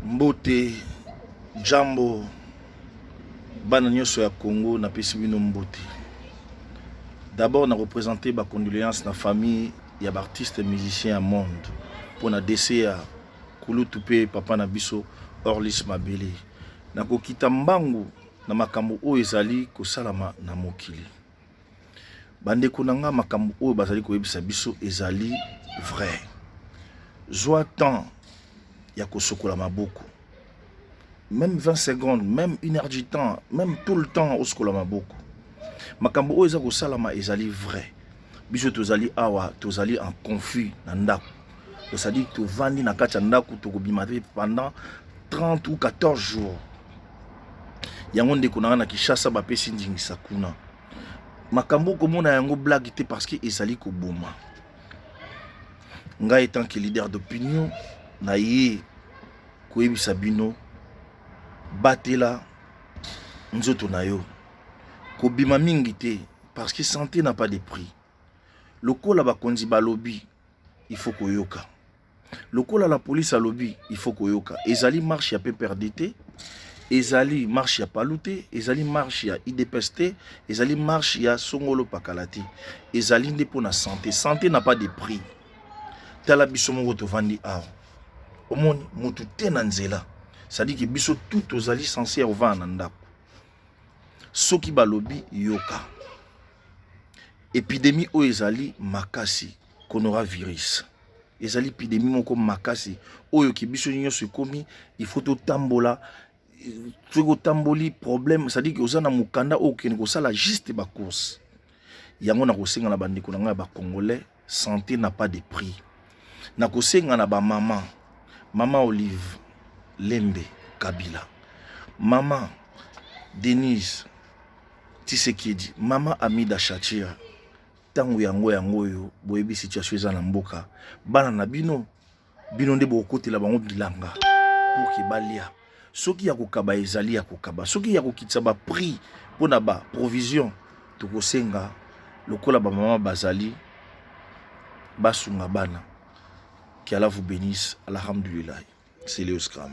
Mbote, jambo, bana nyonso ya Congo, napesi bino mbote. D'abord na représenter ba condoléances na famille ya ba artistes musiciens ya monde mpo na décès ya kulutu mpe papa na biso Orlis Mabele. Nakokita mbangu na makambo oyo ezali kosalama na mokili. Bandeko na nga, makambo oyo bazali koyebisa biso ezali vrai. Zwa temps ya kosokola maboko, même 20 secondes, même une heure du temps, même tout le temps osokola maboko. Makambo oyo eza kosalama ezali vrai. Biso tozali awa, tozali en confus na ndako, c'est-à-dire tovandi na kati ya ndako, tokobima te pendant 30 ou 14 jours. Yango ndeko na nga na Kinshasa bapesi ndingisa kuna. Makambo okomona yango blague te, parce que ezali koboma. Ngai, tant que leader d'opinion, na ye koyebisa bino: batela nzoto na yo, kobima mingi te, parce que santé n'a pas de prix. Lokola bakonzi balobi, il faut koyoka. Lokola la police alobi, il faut koyoka. Ezali marche ya PPRD te, ezali marche ya PALU te, ezali marche ya UDPS te, ezali marche ya songolo pakala te. Ezali nde mpo na santé. Santé n'a pas de prix. Tala, biso moko tovandi awa, omoni motu te na nzela, c'est-à-dire que biso tout tozali censé ya kovanda na ndako. Soki balobi, yoka. Épidémie oyo ezali makasi, coronavirus, ezali épidémie moko makasi oyo que biso nyonso ekomi, il faut totambola. Soki otamboli, problème, c'est-à-dire que oza na mokanda oyo okende kosala juste bacourse. Yango na kosenga na bandeko na ngai ya bacongolais: santé n'a pas de prix. Na kosenga na bamama, mama Olive Lembe Kabila, mama Denise Tshisekedi, mama Amida Shatira, ntango yango oyo boyebi situation eza na mboka. Bana na bino, bino nde bokotela bango bilanga pour que balia. Soki ya kokaba, ezali ya kokaba. Soki ya kokitisa baprix mpona baprovision, tokosenga lokola bamama bazali basunga bana. Que Allah vous bénisse. Alhamdulillah. C'est Léo Scram.